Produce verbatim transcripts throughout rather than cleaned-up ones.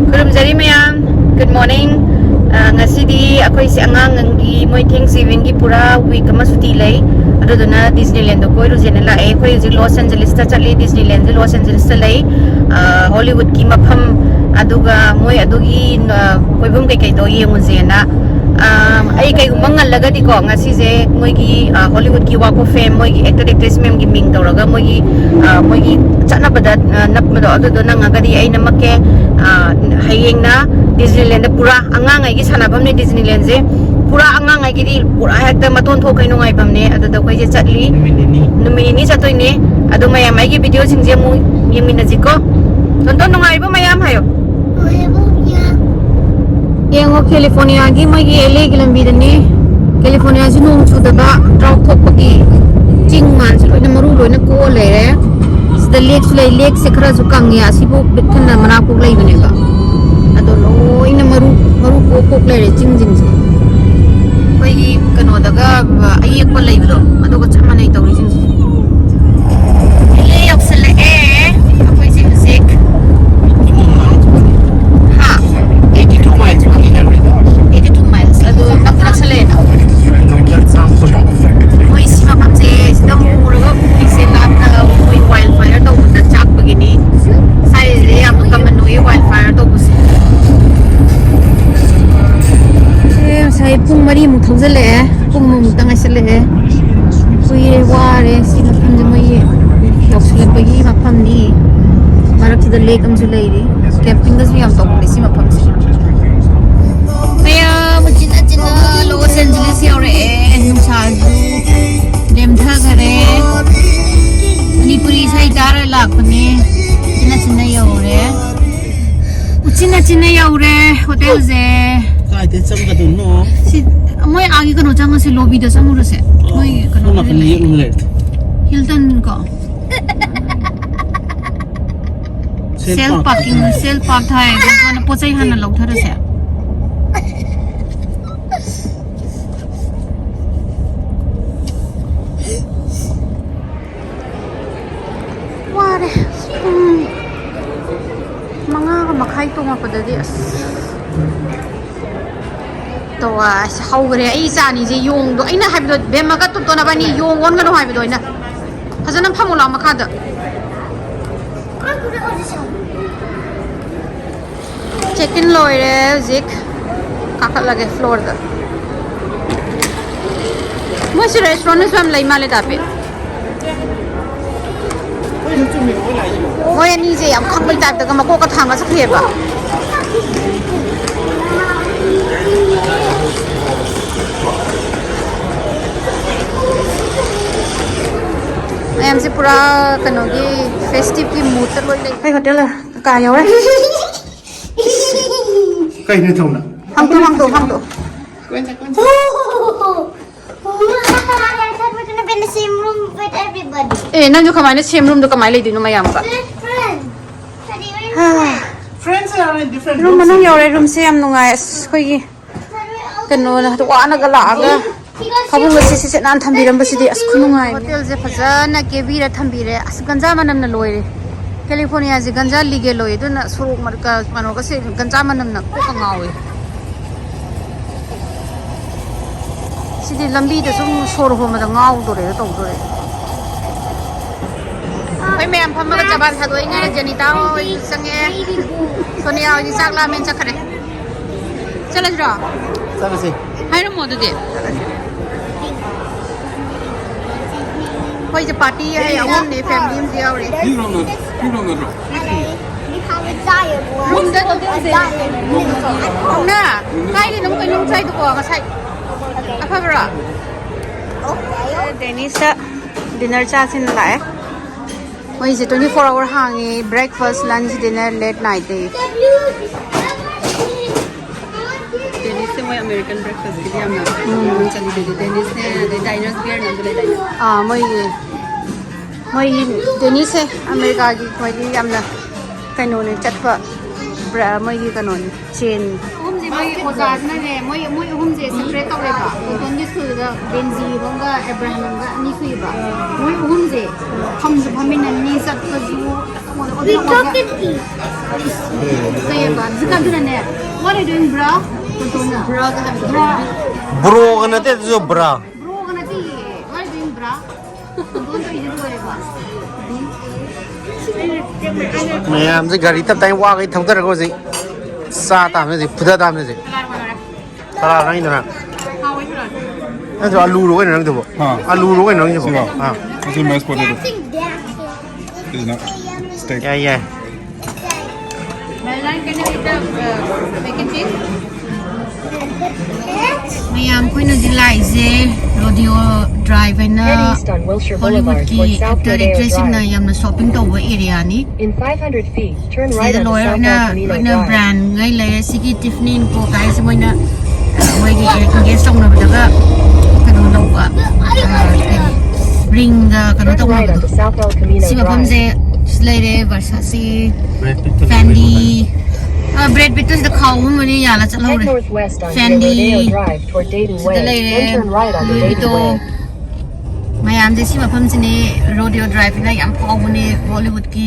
ꯈꯨꯔꯨꯝꯖꯔꯤ ꯃꯌꯥꯝ꯫ Good morning. ꯑ, ꯉꯁꯤꯗꯤ ꯑꯩꯈꯣꯏꯁꯦ ꯑꯉꯥꯡꯒꯤ ꯃꯣꯏ Thanksgivingꯒꯤ ꯄꯨꯔꯥ week ꯑꯃ ꯁꯨꯇꯤ ꯂꯩ꯫ ꯑꯗꯨꯗꯨꯅ Disneylandꯗ ꯀꯣꯏꯔꯨꯁꯦꯅ ꯂꯥꯛꯑꯦ꯫ ꯑꯩꯈꯣꯏ ꯍꯧꯖꯤꯛ Los Angelesꯇ ꯆꯠꯂꯤ꯫ Disneylandꯁꯦ Los Angelesꯇ ꯂꯩ꯫ ꯑ, Hollywoodꯀꯤ ꯃꯐꯝ, ꯑꯗꯨꯒ ꯃꯣꯏ ꯑꯗꯨꯒꯤ, ꯑ, ꯀꯣꯏꯐꯝ ꯀꯩꯀꯩꯗꯣ ꯌꯦꯡꯉꯨꯁꯦꯅ꯫ ꯑ, ꯑꯩ ꯀꯩꯒꯨꯝꯕ ꯉꯜꯂꯒꯗꯤꯀꯣ, ꯉꯁꯤꯁꯦ ꯃꯣꯏꯒꯤ, ꯑ, Hollywoodꯀꯤ Walk of Fame, ꯃꯣꯏꯒꯤ actor actress ꯃꯌꯥꯝꯒꯤ ꯃꯤꯡ ꯇꯧꯔꯒ ꯃꯣꯏꯒꯤ, ꯑ, ꯃꯣꯏꯒꯤ ꯆꯠꯅꯕꯗ, ꯑ, ꯅꯞꯄꯗꯣ, ꯑꯗꯨꯗꯣ ꯅꯪꯉꯒꯗꯤ ꯑꯩ ꯅꯝꯃꯛꯀꯦ꯫ ꯑ, ꯍꯌꯦꯡꯅ Disneylandꯗ ꯄꯨꯔꯥ ꯑꯉꯥꯡꯉꯩꯒꯤ ꯁꯥꯟꯅꯐꯝꯅꯦ Disneylandꯁꯦ꯫ ꯄꯨꯔꯥ ꯑꯉꯥꯡꯉꯩꯒꯤꯗꯤ ꯄꯨꯔꯥ ꯍꯦꯛꯇ ꯃꯇꯣꯟ ꯊꯣꯛꯈꯩ ꯅꯨꯡꯉꯥꯏꯐꯝꯅꯦ꯫ ꯑꯗꯨꯗ ꯑꯩꯈꯣꯏꯁꯦ ꯆꯠꯂꯤ꯫ ꯅꯨꯃꯤꯠ ꯅꯤꯅꯤ꯫ ꯅꯨꯃꯤꯠ ꯅꯤꯅꯤ ꯆꯠꯇꯣꯏꯅꯦ꯫ ꯑꯗꯣ ꯃꯌꯥꯝ ꯑꯩꯒꯤ videoꯁꯤꯡꯁꯦ ꯑꯃꯨꯛ ꯌꯦꯡꯃꯤꯟꯅꯁꯤꯀꯣ꯫ ꯇꯣꯟꯇꯣꯟ, ꯅꯨꯡꯉꯥꯏꯔꯤꯕꯣ ꯃꯌꯥꯝ ꯍꯥꯏꯌꯣ꯫ ꯌꯦꯡꯉꯣ, Californiaꯒꯤ ꯃꯣꯏꯒꯤ LAꯒꯤ ꯂꯝꯕꯤꯗꯅꯤ꯫ Californiaꯁꯤ ꯅꯣꯡ ꯆꯨꯗꯕ, drought ꯊꯣꯛꯄꯒꯤ ꯆꯤꯡ ꯃꯥꯟꯁꯦ ꯂꯣꯏꯅ ꯃꯔꯨ ꯂꯣꯏꯅ ꯀꯣꯛꯑ ꯂꯩꯔꯦ꯫ ꯁꯤꯗ lakeꯁꯨ ꯂꯩ, lakeꯁꯦ ꯈꯔꯁꯨ ꯀꯪꯉꯦ꯫ ꯑꯁꯤꯕꯨ ꯄꯤꯛ ꯊꯟꯅ ꯃꯅꯥꯛ ꯄꯣꯛ ꯂꯩꯕꯅꯦꯕ꯫ ꯑꯗꯣ ꯂꯣꯏꯅ ꯃꯔꯨ, ꯃꯔꯨ ꯀꯣꯛ ꯀꯣꯛ ꯂꯩꯔꯦ ꯆꯤꯡꯁꯤꯡꯁꯦ꯫ ꯑꯩꯈꯣꯏꯒꯤ ꯀꯩꯅꯣꯗꯒ ꯑꯌꯦꯛꯄ ꯂꯩꯕꯗꯣ, ꯑꯗꯨꯒ ꯆꯞ ꯃꯥꯟꯅꯩ ꯇꯧꯔꯤꯁꯤꯡꯁꯦ꯫ LA ꯌꯧꯁꯜꯂꯛꯑꯦ ꯑꯩꯈꯣꯏꯁꯦ ꯍꯧꯖꯤꯛ꯫ ꯍꯥ? Eighty two miles ꯑꯗꯨ ꯅꯛꯁꯨ ꯅꯛꯁꯜꯂꯛꯑꯦꯅ꯫ ꯃꯣꯏ ꯁꯤ ꯃꯐꯝꯁꯦ ꯁꯤꯗ ꯃꯨꯔꯒ ꯃꯣꯏꯁꯦ ꯂꯥꯞꯅ ꯃꯣꯏ wildfire ꯇꯧꯕꯗ ꯆꯥꯛꯄꯒꯤꯅꯤ꯫ ꯁ꯭ꯋꯥꯏꯁꯦ ꯌꯥꯝꯅ common ꯑꯣꯏꯌꯦ wildfire ꯇꯧꯕꯁꯦ꯫ ꯑꯦ, ꯉꯁꯥꯏ ꯄꯨꯡ ꯃꯔꯤꯃꯨꯛ ꯊꯧꯖꯜꯂꯛꯑꯦ, ꯄꯨꯡ ꯑꯃꯃꯨꯛꯇ ꯉꯥꯏꯁꯜꯂꯛꯑꯦ꯫ ꯀꯨꯏꯔꯦ, ꯋꯥꯔꯦ꯫ ꯁꯤ ꯃꯐꯝꯁꯦ ꯃꯣꯏꯒꯤ ꯌꯧꯁꯤꯜꯂꯛꯄꯒꯤ ꯃꯐꯝꯅꯤ꯫ ꯃꯔꯛꯁꯤꯗ lake ꯑꯃꯁꯨ ꯂꯩꯔꯤ꯫ Campingꯒꯁꯨ ꯌꯥꯝ ꯇꯧꯕꯅꯦ ꯁꯤ ꯃꯐꯝꯁꯦ꯫ ꯃꯌꯥꯝ ꯎꯆꯤꯟ ꯅꯥꯆꯤꯟꯅ Los Angeles ꯌꯧꯔꯛꯑꯦ꯫ ꯅꯨꯡꯁꯥꯁꯨ ꯅꯦꯝꯊꯈꯔꯦ꯫ ꯃꯅꯤꯄꯨꯔꯤ ꯏꯁꯩ ꯇꯥꯔ ꯂꯥꯛꯄꯅꯦ꯫ ꯎꯆꯤꯟ ꯅꯥꯆꯤꯟꯅ ꯌꯧꯔꯦ꯫ ꯎꯆꯤꯟ ꯅꯥꯆꯤꯟꯅ ꯌꯧꯔꯦ hotelꯁꯦ꯫ ꯀꯥꯏꯗ ꯆꯪꯒꯗꯣꯏꯅꯣ? ꯁꯤ ꯃꯣꯏ ꯑꯥꯒꯤ ꯀꯩꯅꯣ ꯆꯪꯉꯁꯦ, lobbyꯗ ꯆꯪꯉꯨꯔꯁꯦ꯫ ꯃꯣꯏ ꯀꯩꯅꯣ ꯁꯣꯝ ꯅꯥꯀꯟꯗ ꯂꯩ꯫ ꯌꯦꯛꯅ ꯂꯩꯔꯦ꯫ Hilton ꯀꯣ꯫ Self parking, self park ꯊꯥꯏ꯫ ꯑꯗꯣ ꯄꯣꯠ ꯆꯩ ꯍꯥꯟꯅ ꯂꯧꯊꯔꯁꯦ꯫ ꯋꯥꯔꯦ꯫ ꯄꯨꯡ ꯃꯉꯥꯒ ꯃꯈꯥꯏ ꯇꯣꯡꯉꯛꯄꯗꯗꯤ ꯑꯁ ꯇꯋꯥꯁꯦ ꯍꯧꯈ꯭ꯔꯦ꯫ ꯑꯩ ꯏꯆꯥ ꯑꯅꯤꯁꯦ ꯌꯣꯡꯗꯣ, ꯑꯩꯅ ꯍꯥꯏꯕꯗꯣ, ꯕꯦꯝꯃꯒ ꯇꯨꯞꯇꯣꯅꯕꯅꯤ ꯌꯣꯡ ꯑꯣꯟꯒꯅꯨ ꯍꯥꯏꯕꯗꯣ ꯑꯩꯅ ꯐꯖꯅ ꯐꯝꯃꯨ ꯂꯥꯎ ꯃꯈꯥꯗ꯫ ꯆꯦꯛ ꯏꯟ ꯂꯣꯏꯔꯦ꯫ ꯍꯧꯖꯤꯛ ꯀꯥꯈꯠꯂꯒꯦ ꯐ꯭ꯂꯣꯔꯗ꯫ ꯃꯣꯏꯁꯤ ꯔꯦꯁꯇꯨꯔꯦꯟꯠꯁꯨ ꯌꯥꯝ ꯂꯩ ꯃꯥꯜꯂꯦ ꯇꯥꯄꯤ꯫ ꯃꯣꯏ ꯑꯅꯤꯁꯦ ꯌꯥꯝ ꯈꯪꯕꯩ ꯇꯥꯏꯞꯇꯒ ꯃꯀꯣꯛꯀ ꯊꯥꯡꯒ ꯆꯠꯈꯤꯑꯕ꯫ ꯃꯌꯥꯝꯁꯦ ꯄꯨꯔꯥ ꯀꯩꯅꯣꯒꯤ ꯐꯦꯁꯇꯤꯚꯀꯤ ꯃꯨꯗꯇ ꯂꯣꯏ ꯂꯩ꯫ ꯑꯩꯈꯣꯏ ꯍꯣꯇꯦꯜ ꯀꯥ ꯌꯧꯔꯦ꯫ ꯀꯩꯅꯣ ꯊꯧꯅ? ꯍꯥꯡꯗꯣꯛ, ꯍꯥꯡꯗꯣꯛ, ꯍꯥꯡꯗꯣꯛ꯫ We're gonna be in the same room with everybody. ꯑꯦ, ꯅꯪꯁꯨ ꯀꯃꯥꯏꯅ ꯁꯦꯝ ꯔꯨꯝꯗꯣ ꯀꯃꯥꯏꯅ ꯂꯩꯗꯣꯏꯅꯣ ꯃꯌꯥꯝꯒ? We're friends. Teddy, we're friends. Friends are in different rooms. Room ꯃꯅꯨꯡ ꯌꯧꯔꯦ꯫ ꯔꯨꯝꯁꯦ ꯌꯥꯝ ꯅꯨꯡꯉꯥꯏ꯫ ꯑꯁ, ꯑꯩꯈꯣꯏꯒꯤ ꯀꯩꯅꯣꯅ ꯋꯥꯅꯒ ꯂꯥꯛꯑꯒ ꯐꯃꯨꯡꯒ ꯁꯤꯠ ꯁꯤꯠ ꯅꯥꯟꯅ ꯊꯝꯕꯤꯔꯝꯕꯁꯤꯗꯤ ꯑꯁ ꯈꯨꯅꯨꯡꯉꯥꯏ꯫ ꯍꯣꯇꯦꯜꯁꯦ ꯐꯖꯅ ꯀꯦꯕꯤꯔ ꯊꯝꯕꯤꯔꯦ꯫ ꯑꯁ, ꯒꯟꯖꯥ ꯃꯅꯝꯅ ꯂꯣꯏꯔꯦ꯫ ꯀꯦꯂꯤꯐꯣꯔꯅꯤꯌꯥꯁꯦ ꯒꯟꯖꯥ ꯂꯤꯒꯦꯜ ꯑꯣꯏ, ꯑꯗꯨꯅ ꯁꯣꯔꯣꯛ ꯃꯔꯛ-, ꯀ-, ꯀꯩꯅꯣꯒꯁꯦ ꯒꯟꯖꯥ ꯃꯅꯝꯅ ꯀꯣꯛꯀ ꯉꯥꯎꯋꯦ꯫ ꯁꯤꯗꯤ ꯂꯝꯕꯤꯗ ꯁꯨꯝ ꯁꯣꯔ ꯍꯣꯟꯕꯗ ꯉꯥꯎꯗꯣꯔꯦ, ꯇꯧꯗꯣꯔꯦ꯫ ꯑꯩꯈꯣꯏ ꯃꯌꯥꯝ ꯐꯝꯃꯒ ꯆꯕꯥꯟ ꯁꯥꯗꯣꯛꯏꯉꯩꯗ ꯖꯦꯅꯤꯇꯥ ꯍꯣꯏꯁꯨ ꯆꯪꯉꯛꯑꯦ꯫ ꯁꯣꯅꯤꯌꯥ ꯍꯣꯏꯗꯤ ꯆꯥꯛ ꯂꯥꯝꯃꯦꯅ ꯆꯠꯈ꯭ꯔꯦ꯫ ꯆꯠꯂꯁꯤꯔꯣ? ꯆꯠꯂꯁꯤ꯫ ꯍꯥꯏꯔꯝꯃꯣ ꯑꯗꯨꯗꯤ꯫ ꯑꯩꯈꯣꯏꯁꯦ ꯄꯥꯔꯇꯤ ꯍꯥꯏ ꯑꯍꯨꯝꯅꯦ, ꯐꯦꯃꯤꯂꯤ ꯑꯃꯁꯨ ꯌꯥꯎꯔꯤ꯫ ꯄꯤꯔꯣ ꯅꯠꯇ꯭ꯔꯣ? ꯄꯤꯔꯣ ꯅꯠꯇ꯭ꯔꯣ? ꯔꯨꯝꯗ ꯍꯣꯇꯦꯜꯁꯦ꯫ ꯅ ꯀꯥꯏꯗꯅꯣ ꯀꯩꯅꯣꯝ ꯆꯥꯏꯗꯨꯀꯣ ꯉꯁꯥꯏ? ꯑꯐꯕ꯭ꯔꯣ? ꯗꯦꯅꯤꯁꯇ ꯗꯤꯅꯔ ꯆꯥꯁꯤꯅ ꯂꯥꯛꯑꯦ꯫ ꯃꯣꯏꯁꯦ twenty four hour ꯍꯥꯡꯉꯤ, breakfast, lunch, dinner, late night ꯗꯤ꯫ ꯗꯦꯅꯤꯁꯁꯦ ꯃꯣꯏ ꯑꯃꯦꯔꯤꯀꯟ ꯕ꯭ꯔꯦꯛꯐꯥꯁꯀꯤꯗꯤ ꯌꯥꯝꯅ ꯎꯝ꯫ ꯃꯃꯤꯡ ꯆꯠꯂꯤꯗꯨꯗꯤ꯫ ꯗꯦꯅꯤꯁꯅꯦ, ꯑꯗꯩ ꯗꯥꯏꯅꯔꯁ ꯕꯤꯌꯔꯅ ꯑꯃꯁꯨ ꯂꯩꯗꯥꯏꯅꯦ? ꯑꯥ, ꯃꯣꯏꯒꯤ, ꯃꯣꯏꯒꯤ ꯗꯦꯅꯤꯁꯁꯦ ꯑꯃꯦꯔꯤꯀꯥꯒꯤ ꯈ꯭ꯋꯥꯏꯗꯒꯤ ꯌꯥꯝꯅ ꯀꯩꯅꯣꯅꯦ, ꯆꯠꯄ ꯕ꯭ꯔ-, ꯃꯣꯏꯒꯤ ꯀꯩꯅꯣꯅꯦ, ꯆꯦꯟ꯫ ꯑꯍꯨꯝꯁꯦ ꯑꯩꯈꯣꯏꯒꯤ ꯑꯣꯖꯥꯁꯤꯅꯅꯦ, ꯃꯣꯏ ꯃꯣꯏ ꯑꯍꯨꯝꯁꯦ ꯁꯦꯄꯔꯦꯠ ꯇꯧꯔꯦꯕ꯫ ꯀꯣꯇꯣꯟꯒꯤ ꯁ꯭ꯀꯨꯜꯗ ꯕꯦꯟꯖꯤ ꯑꯃꯒ ꯑꯦꯕ꯭ꯔꯥꯍꯥꯝ ꯑꯃꯒ ꯑꯅꯤ ꯁꯨꯏꯕ꯫ ꯃꯣꯏ ꯑꯍꯨꯝꯁꯦ ꯐꯝꯁꯨ ꯐꯝꯃꯤꯟꯅꯅꯤ, ꯆꯠꯄꯁꯨ ꯑꯣꯖꯥ, ꯑꯣꯖꯥ, ꯀꯩꯑꯕ ꯍꯧꯖꯤꯛꯀꯥꯟꯗꯨꯅꯅꯦ, "What are you doing, bro?" ꯀꯣꯇꯣꯟꯅ ꯕ꯭ꯔꯣꯒ ꯍꯥꯏꯕꯗꯣ꯫ ꯕ꯭ꯔꯣꯒ ꯅꯠꯇꯦ ꯑꯗꯨꯁꯨ ꯕ꯭ꯔꯥ꯫ ꯕ꯭ꯔꯣꯒ ꯅꯠꯇꯦ꯫ "What are you doing, bro?" ꯃꯌꯥꯝꯁꯦ ꯒꯥꯔꯤ ꯇꯞ ꯇꯥꯏ ꯋꯥꯈꯩ ꯊꯧꯗꯔꯒ ꯍꯧꯖꯤꯛ ꯆꯥ ꯇꯥꯕꯅꯦ ꯍꯧꯖꯤꯛ, ꯐꯨꯗ ꯇꯥꯕꯅꯦ ꯍꯧꯖꯤꯛ꯫ ꯀꯅꯥ ꯅꯪꯒꯤꯗꯨꯅ? ꯅꯪꯁꯨ ꯑꯂꯨꯔꯣ ꯀꯩꯅꯣ ꯅꯪꯗꯨꯕꯣ? ꯑꯥ꯫ ꯑꯂꯨꯔꯣ ꯀꯩꯅꯣ ꯅꯪꯒꯤꯗꯨꯕꯣ? ꯁꯤꯔꯣ? ꯑꯥ꯫ This is mashed potato. This is not steak. ꯌꯥꯏ, ꯌꯥꯏ꯫ ꯃꯌꯥꯝ ꯑꯩꯈꯣꯏꯅ ꯍꯧꯖꯤꯛ ꯂꯥꯛꯏꯁꯦ ꯔꯣꯗꯤꯑꯣ ꯗ꯭ꯔꯥꯏꯚ ꯍꯥꯏꯅ ꯍꯣꯂꯤꯋꯨꯗꯀꯤ ꯑꯦꯛꯇꯔ ꯑꯦꯛꯇ꯭ꯔꯦꯁꯁꯤꯡꯅ ꯌꯥꯝꯅ ꯁꯣꯞꯄꯤꯡ ꯇꯧꯕ ꯑꯦꯔꯤꯌꯥꯅꯤ꯫ ꯁꯤꯗ ꯂꯣꯏꯔꯦ ꯂꯣꯏꯅ, ꯂꯣꯏꯅ ꯕ꯭ꯔꯥꯟꯉꯩ ꯂꯩꯔꯦ꯫ ꯁꯤꯒꯤ ꯇꯤꯐꯅꯤ ꯑꯦꯟ ꯀꯣ ꯍꯥꯏꯁꯦ ꯃꯣꯏꯅ, ꯑ, ꯃꯣꯏꯒꯤ ꯑꯦꯡꯒꯦꯖ ꯇꯧꯅꯕꯗꯒ ꯀꯩꯅꯣ ꯂꯧꯕ, ꯑ, ꯀꯔꯤ, ꯔꯤꯡꯒ ꯀꯩꯅꯣ ꯇꯧꯅꯕꯗꯣ꯫ ꯁꯤ ꯃꯐꯝꯁꯦ ꯂꯩꯔꯦ, ꯚꯔꯁꯥꯁꯤ, ꯐꯦꯟꯗꯤ, ꯑ, ꯕ꯭ꯔꯦꯗ ꯄꯤꯠꯇꯨ ꯁꯤꯗ ꯈꯥꯎ ꯑꯍꯨꯝ ꯃꯔꯤ ꯌꯥꯜꯂ ꯆꯠꯍꯧꯔꯦ꯫ ꯐꯦꯟꯗꯤ ꯁꯤꯗ ꯂꯩꯔꯦ, ꯂꯨꯏ ꯚꯤꯇꯣ꯫ ꯃꯌꯥꯝꯁꯦ ꯁꯤ ꯃꯐꯝꯁꯤꯅꯦ, ꯔꯣꯗꯤꯑꯣ ꯗ꯭ꯔꯥꯏꯚꯅ ꯌꯥꯝ ꯐꯥꯎꯕꯅꯦ ꯍꯣꯂꯤꯋꯨꯗꯀꯤ꯫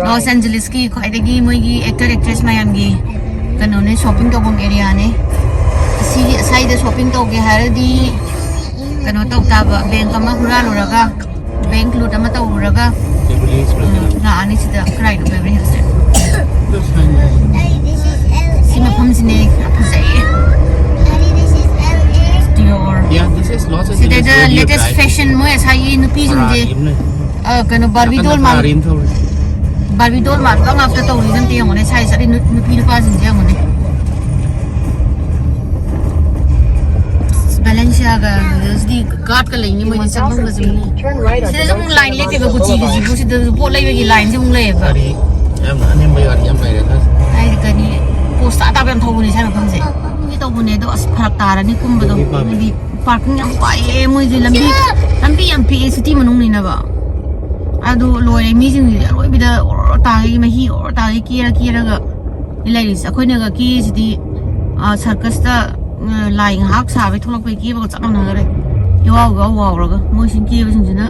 ꯂꯣꯁ ꯑꯦꯟꯖꯦꯂꯤꯁꯀꯤ ꯈ꯭ꯋꯥꯏꯗꯒꯤ ꯃꯣꯏꯒꯤ ꯑꯦꯛꯇꯔ ꯑꯦꯛꯇ꯭ꯔꯦꯁ ꯃꯌꯥꯝꯒꯤ ꯀꯩꯅꯣꯅꯦ, ꯁꯣꯞꯄꯤꯡ ꯇꯧꯐꯝ ꯑꯦꯔꯤꯌꯥꯅꯦ꯫ ꯑꯁꯤꯒꯤ, ꯑꯁꯥꯏꯗ ꯁꯣꯞꯄꯤꯡ ꯇꯧꯒꯦ ꯍꯥꯏꯔꯗꯤ ꯀꯩꯅꯣ ꯇꯧ ꯇꯥꯕ, ꯕꯦꯡꯛ ꯑꯃ ꯍꯨꯔꯥꯜꯂꯨꯔꯒ, ꯕꯦꯡꯛ ꯂꯨꯠ ꯑꯃ ꯇꯧꯔꯨꯔꯒ, ꯂꯥꯛꯑꯅꯤ ꯁꯤꯗ꯫ ꯀꯗꯥꯏꯅꯣ ꯕꯦꯕꯔꯤ ꯍꯤꯜꯁꯁꯦ? ꯁꯤ ꯃꯐꯝꯁꯤꯅꯦ, ꯌꯥꯝ ꯐꯖꯩꯌꯦ꯫ Dior꯫ ꯁꯤꯗꯩꯗ latest fashion, ꯃꯣꯏ ꯉꯁꯥꯏꯒꯤ ꯅꯨꯄꯤꯁꯤꯡꯁꯦ, ꯑ, ꯀꯩꯅꯣ, ꯕꯥꯔꯕꯤ ꯗꯣꯜ ꯃꯥꯟ-, ꯕꯥꯔꯕꯤ ꯗꯣꯜ ꯃꯥꯟꯕ ꯉꯥꯛꯇ ꯇꯧꯔꯤꯁꯦ ꯑꯝꯇ ꯌꯦꯡꯉꯨꯅꯦ, ꯁ꯭ꯋꯥꯏ ꯆꯠꯂꯤ ꯅꯨ-, ꯅꯨꯄꯤ ꯅꯨꯄꯥꯁꯤꯡꯁꯦ ꯌꯦꯡꯉꯨꯅꯦ꯫ ꯕꯦꯂꯦꯟꯁꯤꯌꯥꯒ ꯍꯤꯜꯁꯇꯤ ꯒꯥꯔꯗꯀ ꯂꯩꯅꯤ, ꯃꯣꯏꯗꯤ ꯆꯪꯐꯝꯒꯁꯦ ꯃꯣꯏ꯫ ꯁꯤꯗꯁꯨ ꯑꯃꯨꯛ ꯂꯥꯏꯟ ꯂꯦꯞꯄꯦꯕ, ꯒꯨꯆꯤꯒꯤꯁꯤꯕꯨ ꯁꯤꯗꯁꯨ ꯄꯣꯠ ꯂꯩꯕꯒꯤ ꯂꯥꯏꯟꯁꯦ ꯑꯃꯨꯛ ꯂꯩꯌꯦꯕ꯫ ꯒꯥꯔꯤ ꯌꯥꯝꯅ ꯑꯅꯦꯝꯕ ꯒꯥꯔꯤ ꯌꯥꯝ ꯂꯩꯔꯦ ꯈꯔ꯫ ꯍꯥꯏꯗꯤ ꯒꯥꯔꯤ ꯄꯣꯁ ꯇꯥ ꯇꯥꯕ ꯌꯥꯝ ꯊꯧꯕꯅꯦ ꯁ꯭ꯋꯥꯏ ꯃꯐꯝꯁꯦ꯫ ꯀꯨꯝꯒꯦ ꯇꯧꯕꯅꯦ ꯑꯗꯣ ꯑꯁ ꯐꯔꯛ ꯇꯥꯔꯅꯤ ꯀꯨꯝꯕꯗꯣ꯫ ꯂꯝꯕꯤ ꯄꯥꯝꯃꯦ꯫ ꯍꯥꯏꯗꯤ ꯄꯥꯔꯀꯤꯡ ꯌꯥꯝ ꯋꯥꯏꯑꯦ ꯃꯣꯏꯁꯦ, ꯂꯝꯕꯤ, ꯂꯝꯕꯤ ꯌꯥꯝ ꯄꯤꯛꯑꯦ ꯁꯤꯇꯤ ꯃꯅꯨꯡꯅꯤꯅꯕ꯫ ꯑꯗꯨ ꯂꯣꯏꯔꯦ, ꯃꯤꯁꯤꯡꯁꯤꯗꯤ ꯑꯔꯣꯏꯕꯤꯗ ꯑꯣꯔꯣ ꯇꯥꯒꯩ, ꯃꯍꯤ ꯑꯣꯔꯣ ꯇꯥꯒꯩ ꯀꯦꯔ ꯀꯦꯔꯒ ꯂꯩꯔꯤꯁꯦ꯫ ꯑꯩꯈꯣꯏꯅꯒ ꯀꯦꯁꯤꯗꯤ, ꯑ, ꯁꯔꯀꯁꯇ, ꯑ, ꯂꯥꯏ ꯉꯥꯏꯍꯥꯛ ꯁꯥꯕꯩ ꯊꯣꯛꯂꯛꯄꯩ ꯀꯦꯕꯒ ꯆꯞ ꯃꯥꯟꯅꯈꯔꯦ꯫ ꯏꯋꯥꯎ ꯏꯋꯥꯎ ꯋꯥꯎꯔꯒ ꯃꯣꯏꯁꯤꯡ ꯀꯦꯕꯁꯤꯡꯁꯤꯅ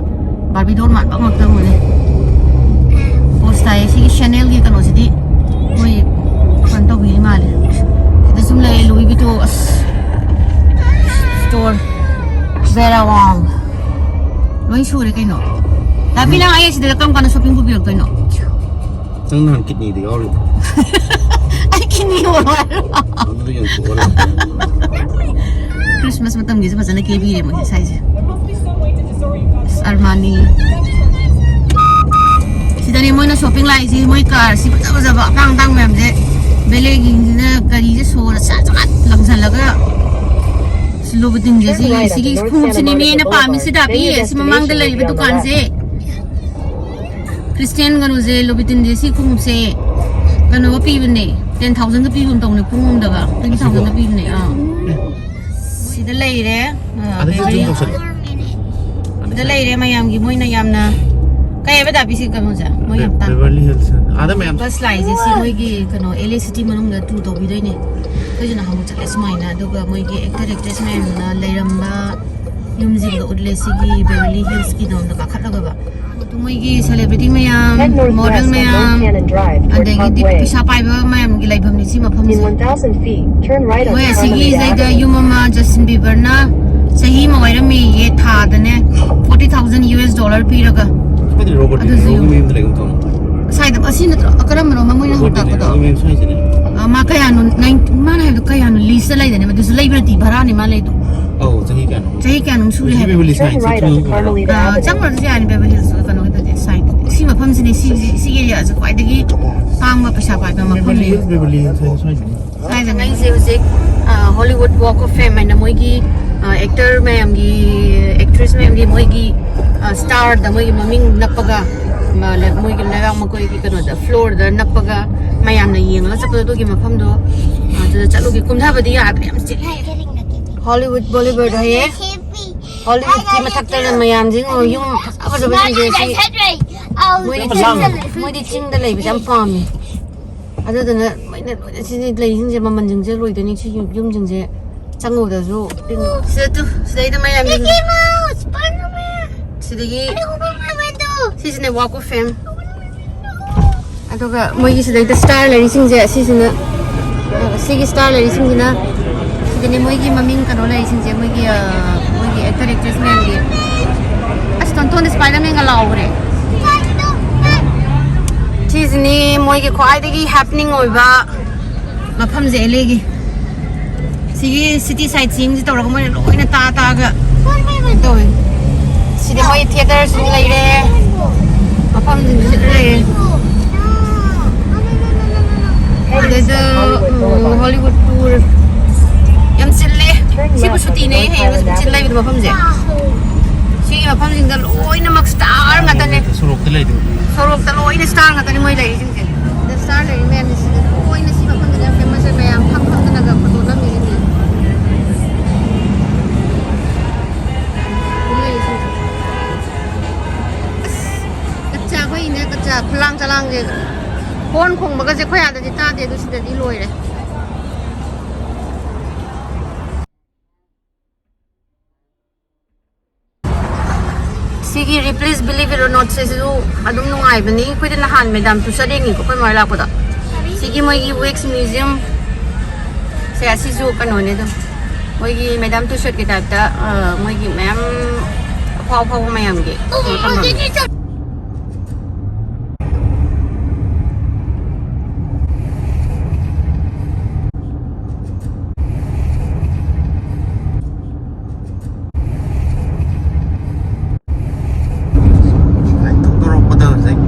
ꯕꯥꯔꯕꯤ ꯗꯣꯜ ꯃꯥꯟꯕ ꯉꯥꯛꯇ ꯑꯣꯏꯔꯦ꯫ ꯄꯣꯁ ꯇꯥꯏꯌꯦ ꯁꯤꯒꯤ ꯆꯦꯅꯦꯜꯒꯤ ꯀꯩꯅꯣꯁꯤꯗꯤ꯫ ꯃꯣꯏ ꯀꯩꯅꯣ ꯇꯧꯕꯤꯔꯤ ꯃꯥꯜꯂꯦ꯫ ꯁꯤꯗ ꯁꯨꯝ ꯂꯩ ꯂꯨꯏ ꯚꯤꯇꯣ, ꯑꯁ, ꯁ꯭ꯇꯣꯔ, ꯕꯦꯔꯥꯋꯥꯡ, ꯂꯣꯏ ꯁꯨꯔꯦ ꯀꯩꯅꯣ꯫ ꯇꯥꯕꯤ, ꯅꯪ ꯑꯩ ꯑꯁꯤꯗ ꯀꯔꯝ ꯀꯥꯟꯗ ꯁꯣꯄꯤꯡ ꯄꯨꯕꯤꯔꯛꯇꯣꯏꯅꯣ? ꯅꯪ ꯅꯍꯥꯟ ꯀꯤꯠꯅꯤꯗ ꯌꯥꯎꯔꯤꯕ? ꯑꯩ ꯀꯤꯠꯅꯤ ꯌꯣꯜꯂꯣ ꯍꯥꯏꯔꯣ? ꯑꯗꯨꯗ ꯌꯦꯡꯊꯣꯛꯑꯣ꯫ ꯈ꯭ꯔꯤꯁꯃꯥꯁ ꯃꯇꯝꯒꯤꯁꯨ ꯐꯖꯅ ꯀꯦꯕꯤꯔꯦ ꯃꯣꯏꯁꯦ ꯁ꯭ꯋꯥꯏꯁꯦ꯫ ꯑꯁ, ꯑꯔꯃꯥꯅꯤ꯫ ꯁꯤꯗꯅꯦ ꯃꯣꯏꯅ ꯁꯣꯄꯤꯡ ꯂꯥꯛꯏꯁꯦ, ꯃꯣꯏ ꯀꯥꯔꯁꯤ ꯐꯖ ꯐꯖꯕ ꯑꯇꯥꯡ ꯑꯇꯥꯡ ꯃꯌꯥꯝꯁꯦ꯫ ꯕꯦꯂꯦꯒꯤꯁꯤꯅ ꯒꯥꯔꯤꯁꯦ ꯁꯣꯔ ꯆꯥꯠ ꯆꯥꯠ ꯂꯪꯁꯜꯂꯒ꯫ ꯑꯁ, ꯂꯨꯕꯇꯤꯟꯁꯦ ꯁꯤ, ꯁꯤꯒꯤ ꯈꯣꯡꯎꯞꯁꯤꯅꯦ ꯃꯤ ꯑꯩꯅ ꯄꯥꯝꯃꯤꯁꯤꯗ, ꯄꯤ, ꯑꯁꯤ ꯃꯃꯥꯡꯗ ꯂꯩꯔꯤꯕ ꯗꯨꯀꯥꯟꯁꯦ꯫ ꯈ꯭ꯔꯤꯁꯇꯤꯌꯥꯟ ꯀꯩꯅꯣꯁꯦ, ꯂꯣꯕꯤꯇꯤꯟꯁꯦ, ꯁꯤ ꯈꯣꯡꯎꯞꯁꯦ ꯀꯩꯅꯣꯒ ꯄꯤꯕꯅꯦ, ꯇꯦꯟ ꯊꯥꯎꯖꯟꯒ ꯄꯤꯕ ꯑꯃ ꯇꯧꯕꯅꯦ, ꯈꯣꯡꯎꯞ ꯑꯃꯗꯒ ꯇ꯭ꯋꯦꯟꯇꯤ ꯊꯥꯎꯖꯟꯒ ꯄꯤꯕꯅꯦ꯫ ꯑꯥ, ꯁꯤꯗ ꯂꯩꯔꯦ꯫ ꯑꯥ, ꯑꯗ ꯁꯤ ꯕꯦꯕꯔꯤ-, ꯇꯧꯁꯜꯂꯣ꯫ ꯁꯤꯗ ꯂꯩꯔꯦ ꯃꯌꯥꯝꯒꯤ, ꯃꯣꯏꯅ ꯌꯥꯝꯅ, ꯀꯩ ꯍꯥꯏꯕ ꯇꯥꯄꯤ ꯁꯤ ꯀꯩꯅꯣꯁꯦ? ꯃꯣꯏ ꯌꯥꯝ ꯇꯥꯡ-, ꯕꯦꯕꯔꯂꯤ ꯍꯤꯜꯁ꯫ ꯑꯥꯗ ꯃꯌꯥꯝ ꯕꯁ ꯂꯥꯛꯏꯁꯦ ꯁꯤ ꯃꯣꯏꯒꯤ ꯀꯩꯅꯣ ꯑꯦꯜ ꯑꯦ ꯁꯤꯇꯤ ꯃꯅꯨꯡꯗ ꯇꯨꯔ ꯇꯧꯕꯤꯗꯣꯏꯅꯦ꯫ ꯑꯩꯈꯣꯏꯁꯨ ꯅꯍꯥꯟꯃꯨꯛ ꯆꯠꯂꯦ ꯁꯨꯃꯥꯏꯅ, ꯑꯗꯨꯒ ꯃꯣꯏꯒꯤ ꯑꯦꯛꯇꯔ ꯑꯦꯛꯇ꯭ꯔꯦꯁ ꯃꯌꯥꯝꯅ ꯂꯩꯔꯝꯕ ꯌꯨꯝꯁꯤꯡꯗꯣ ꯎꯠꯂꯦ ꯁꯤꯒꯤ ꯕꯦꯕꯔꯂꯤ ꯍꯤꯜꯁꯀꯤꯗꯣꯝꯗ ꯀꯥꯈꯠꯂꯒꯕ꯫ ꯑꯗꯨ ꯃꯣꯏꯒꯤ ꯁꯦꯂꯦꯕ꯭ꯔꯤꯇꯤ ꯃꯌꯥꯝ, ꯃꯣꯗꯦꯜ ꯃꯌꯥꯝ, ꯑꯗꯒꯤꯗꯤ ꯄꯩꯁꯥ ꯄꯥꯏꯕ ꯃꯌꯥꯝꯒꯤ ꯂꯩꯐꯝꯅꯤ ꯁꯤ ꯃꯐꯝꯁꯦ꯫ ꯃꯣꯏ ꯑꯁꯤꯒꯤ ꯏꯁꯩꯗ ꯌꯨꯝ ꯑꯃ ꯖꯁꯇꯤꯟ ꯕꯤꯕꯔꯅ ꯆꯍꯤ ꯑꯃ ꯋꯥꯏꯔꯝꯃꯦꯌꯦ, ꯊꯥꯗꯅꯦ forty thousand U S dollar ꯄꯤꯔꯒ꯫ ꯁꯤꯗꯤ ꯔꯣꯕꯔꯠ ꯑꯗꯨꯁꯨ ꯗꯤꯅꯤꯔꯣꯒꯤ ꯃꯌꯨꯝꯗ ꯂꯩꯒꯨꯝ ꯇꯧꯕꯅꯤ꯫ ꯁ꯭ꯋꯥꯏꯗ ꯑꯁꯤ ꯅꯠꯇ꯭ꯔꯣ? ꯀꯔꯝꯕꯅꯣ ꯃꯣꯏꯅ ꯍꯧꯖꯤꯛ ꯔꯣꯕꯔꯠ ꯇꯥꯛꯄꯗꯣ? ꯗꯤꯅꯤꯔꯣꯒꯤ ꯃꯌꯨꯝ ꯁ꯭ꯋꯥꯏꯁꯤꯅꯦ꯫ ꯑ, ꯃꯥ ꯀꯌꯥꯅꯣ, ꯅꯥꯏꯟ-, ꯃꯥꯅ ꯍꯥꯏꯕꯗꯣ ꯀꯌꯥꯅꯣ ꯂꯤꯁꯇ ꯂꯩꯗꯅꯦ, ꯃꯗꯨꯁꯨ ꯂꯩꯕ꯭ꯔꯗꯤ ꯚꯔꯥꯅꯤ ꯃꯥ ꯂꯩꯗꯣ꯫ ꯑꯧ, ꯆꯍꯤ ꯀꯌꯥꯅꯣ? ꯆꯍꯤ ꯀꯌꯥꯅꯣ ꯁꯨꯔꯦ ꯍꯥꯏꯕ? ꯕꯦꯕꯔꯂꯤ ꯁꯥꯏꯟꯁ ꯆꯠꯇ꯭ꯔꯤꯉꯩ ꯃꯇꯝꯗ꯫ ꯑ, ꯆꯪꯉꯨꯔꯁꯨ ꯌꯥꯅꯤ ꯕꯦꯕꯔꯂꯤ ꯍꯤꯜꯁ ꯀꯩꯅꯣꯒꯤꯗꯨꯗꯤ ꯁꯥꯏꯟ꯫ ꯁꯤ ꯃꯐꯝꯁꯤꯅꯦ, ꯁꯤ, ꯁꯤ, ꯁꯤ ꯑꯦꯔꯤꯌꯥꯁꯦ ꯈ꯭ꯋꯥꯏꯗꯒꯤ ꯇꯥꯡꯕ ꯄꯩꯁꯥ ꯄꯥꯏꯕ ꯃꯐꯝꯅꯦ꯫ ꯕꯦꯕꯔꯂꯤ ꯍꯤꯜꯁ, ꯕꯦꯕꯔꯂꯤ ꯍꯤꯜꯁ ꯍꯥꯏꯁꯦ ꯁ꯭ꯋꯥꯏꯁꯤꯅꯦ꯫ ꯁ꯭ꯋꯥꯏꯗ ꯑꯩꯁꯦ ꯍꯧꯖꯤꯛ, ꯑ, ꯍꯣꯂꯤꯋꯨꯗ ꯋꯥꯛ ꯑꯣꯐ ꯐꯦꯝ ꯍꯥꯏꯅ ꯃꯣꯏꯒꯤ, ꯑ, ꯑꯦꯛꯇꯔ ꯃꯌꯥꯝꯒꯤ, ꯑꯦꯛꯇ꯭ꯔꯦꯁ ꯃꯌꯥꯝꯒꯤ ꯃꯣꯏꯒꯤ, ꯑ, ꯁ꯭ꯇꯥꯔꯗ ꯃꯣꯏꯒꯤ ꯃꯃꯤꯡ ꯅꯞꯄꯒ, ꯃ-, ꯂ-, ꯃꯣꯏꯒꯤ ꯂꯩꯕꯥꯛ ꯃꯈꯣꯏꯒꯤ ꯀꯩꯅꯣꯗ, ꯐ꯭ꯂꯣꯔꯗ ꯅꯞꯄꯒ ꯃꯌꯥꯝꯅ ꯌꯦꯡꯉꯒ ꯆꯠꯄꯗꯣ ꯑꯗꯨꯒꯤ ꯃꯐꯝꯗꯣ, ꯑ, ꯑꯗꯨꯗ ꯆꯠꯂꯨꯒꯦ꯫ ꯀꯨꯝꯊꯕꯗꯤ ꯌꯥꯗ꯭ꯔꯦ, ꯌꯥꯝ ꯆꯤꯛꯑꯦ꯫ ꯍꯣꯂꯤꯋꯨꯗ ꯕꯣꯂꯤꯋꯨꯗ ꯍꯥꯏꯌꯦ꯫ ꯍꯣꯂꯤꯋꯨꯗꯀꯤ ꯃꯊꯛꯇ ꯃꯌꯥꯝꯁꯤꯡ ꯌꯨꯝ ꯐꯖ ꯐꯖꯕꯁꯤꯡꯁꯦ ꯁꯤ ꯃꯣꯏꯗꯤ ꯆꯤꯡꯗ ꯂꯩꯕꯁꯦ ꯌꯥꯝ ꯄꯥꯝꯃꯤ꯫ ꯑꯗꯨꯗꯨꯅ ꯃꯣꯏꯅ ꯂꯣꯏꯅ ꯁꯤꯅꯤ ꯂꯩꯁꯤꯡꯁꯦ, ꯃꯃꯜꯁꯤꯡꯁꯦ ꯂꯣꯏꯗꯣꯏꯅꯤ꯫ ꯁꯤ ꯌꯨꯝ- ꯌꯨꯝꯁꯤꯡꯁꯦ ꯆꯪꯉꯨꯕꯗꯁꯨ ꯁꯤꯗ ꯇꯨ, ꯁꯤꯗꯩꯗ ꯃꯌꯥꯝ ꯌꯦꯡꯉꯨ꯫ ꯁꯤꯗꯒꯤ ꯁꯤꯁꯤꯅ Walk of Fame꯫ ꯑꯗꯨꯒ ꯃꯣꯏꯒꯤ ꯁꯤꯗꯩꯗ star ꯂꯩꯔꯤꯁꯤꯡꯁꯦ ꯑꯁꯤꯁꯤꯅ, ꯑ, ꯁꯤꯒꯤ star ꯂꯩꯔꯤꯁꯤꯡꯁꯤꯅ ꯁꯤꯗꯅꯦ ꯃꯣꯏꯒꯤ ꯃꯃꯤꯡ ꯀꯩꯅꯣ ꯂꯩꯔꯤꯁꯤꯡꯁꯦ, ꯃꯣꯏꯒꯤ, ꯑ, ꯃꯣꯏꯒꯤ actor actress ꯃꯌꯥꯝꯒꯤ꯫ ꯑꯁ, ꯇꯣꯟꯇꯣꯟ Spider-Man ꯒ ꯂꯥꯎꯈ꯭ꯔꯦ꯫ ꯁꯤꯁꯤꯅꯤ ꯃꯣꯏꯒꯤ ꯈ꯭ꯋꯥꯏꯗꯒꯤ happening ꯑꯣꯏꯕ ꯃꯐꯝꯁꯦ, ꯑꯦꯜ ꯑꯦꯒꯤ꯫ ꯁꯤꯒꯤ city sightseeing ꯁꯤ ꯇꯧꯔꯒ ꯃꯣꯏꯅ ꯂꯣꯏꯅ ꯇꯥ ꯇꯥꯒ ꯇꯧꯋꯦ꯫ ꯁꯤꯗꯤ ꯃꯣꯏ theatre ꯁꯨ ꯂꯩꯔꯦ, ꯃꯐꯝꯁꯤꯡꯁꯨ ꯂꯩꯔꯦ꯫ ꯑꯗꯨꯗꯩꯗ, ꯎꯝ, Hollywood tour ꯌꯥꯝ ꯆꯤꯜꯂꯦ꯫ ꯁꯤꯕꯨ ꯁꯨꯇꯤꯅꯦ, ꯍꯌꯦꯡ ꯆꯤꯜ ꯂꯩꯕꯗꯣ ꯃꯐꯝꯁꯦ꯫ ꯁꯤꯒꯤ ꯃꯐꯝꯁꯤꯡꯗ ꯂꯣꯏꯅꯃꯛ star ꯉꯥꯛꯇꯅꯦ꯫ ꯁꯣꯔꯣꯛꯇ ꯂꯩꯗꯣ꯫ ꯁꯣꯔꯣꯛꯇ ꯂꯣꯏꯅ star ꯉꯥꯛꯇꯅꯦ ꯃꯣꯏ ꯂꯩꯔꯤꯁꯤꯡꯁꯦ꯫ ꯑꯗ star ꯂꯩꯔꯤ ꯃꯌꯥꯝꯁꯦ ꯁꯤꯗ ꯂꯣꯏꯅ ꯁꯤ ꯃꯐꯝꯁꯤꯗ ꯌꯥꯝ famous ꯑꯣꯏ, ꯃꯌꯥꯝ ꯐꯝ ꯐꯝꯗꯅꯒ photo ꯅꯝꯃꯤꯁꯤꯡꯁꯦ꯫ ꯂꯩꯔꯤꯁꯤꯡꯁꯦ꯫ ꯑꯁ, ꯀꯠꯆꯥ ꯑꯩꯈꯣꯏꯅꯦ, ꯀꯠꯆꯥ ꯈꯨꯂꯥꯡ ꯆꯂꯥꯡꯁꯦ꯫ Horn ꯈꯣꯡꯕꯒꯁꯦ ꯑꯩꯈꯣꯏ ꯑꯥꯗꯗꯤ ꯇꯥꯗꯦ, ꯑꯗꯨ ꯁꯤꯗꯗꯤ ꯂꯣꯏꯔꯦ꯫ ꯁꯤꯒꯤ Ripley's Believe It or Not ꯁꯤꯁꯨ ꯑꯗꯨꯝ ꯅꯨꯡꯉꯥꯏꯕꯅꯤ꯫ ꯑꯩꯈꯣꯏꯗꯤ ꯅꯍꯥꯟ Madame Tussauds ꯌꯦꯡꯉꯤꯀꯣ, ꯑꯩꯈꯣꯏ ꯃꯥ ꯍꯣꯏ ꯂꯥꯛꯄꯗ꯫ ꯁꯤꯒꯤ ꯃꯣꯏꯒꯤ wax museum ꯁꯦ, ꯑꯁꯤꯁꯨ ꯀꯩꯅꯣꯅꯦ ꯑꯗꯨꯝ, ꯃꯣꯏꯒꯤ Madame Tussauds ꯀꯤ type ꯇ, ꯑ, ꯃꯣꯏꯒꯤ ꯃꯌꯥꯝ ꯑꯐꯥꯎ ꯑꯐꯥꯎꯕ ꯃꯌꯥꯝꯒꯤ ꯀꯩꯅꯣ ꯊꯝꯐꯝꯅꯦ꯫ ꯊꯧꯗꯣꯔꯛꯄꯗ ꯍꯧꯖꯤꯛ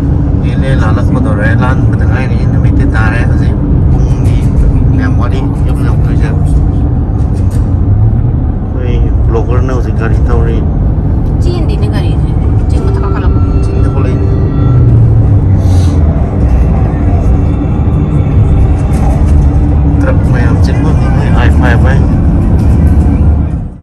ꯑꯦꯜ ꯑꯦ ꯂꯥꯜꯂꯛꯄꯗꯧꯔꯦ, ꯂꯥꯟꯕꯗ ꯉꯥꯏꯔꯤ, ꯅꯨꯃꯤꯠꯇꯤ ꯇꯥꯔꯦ꯫ ꯍꯧꯖꯤꯛ ꯄꯨꯡꯗꯤ ꯌꯥꯝ ꯋꯥꯠꯂꯤ ꯌꯨꯝ ꯌꯧꯗꯣꯏꯁꯦ꯫ ꯑꯩꯈꯣꯏ vlogger ꯅ ꯍꯧꯖꯤꯛ ꯒꯥꯔꯤ ꯊꯧꯔꯤ꯫ ꯆꯦꯟꯗꯦꯅꯦ ꯒꯥꯔꯤꯁꯦ꯫ ꯆꯤꯡ ꯃꯊꯛ ꯀꯥꯈꯠꯂꯛꯄ꯫ ꯆꯤꯡꯗ ꯍꯣꯜꯂꯛꯏꯅꯦ꯫ Truck ꯃꯌꯥꯝ ꯆꯤꯟꯕ ꯃꯤ, ꯃꯣꯏ I five ꯍꯥꯏ꯫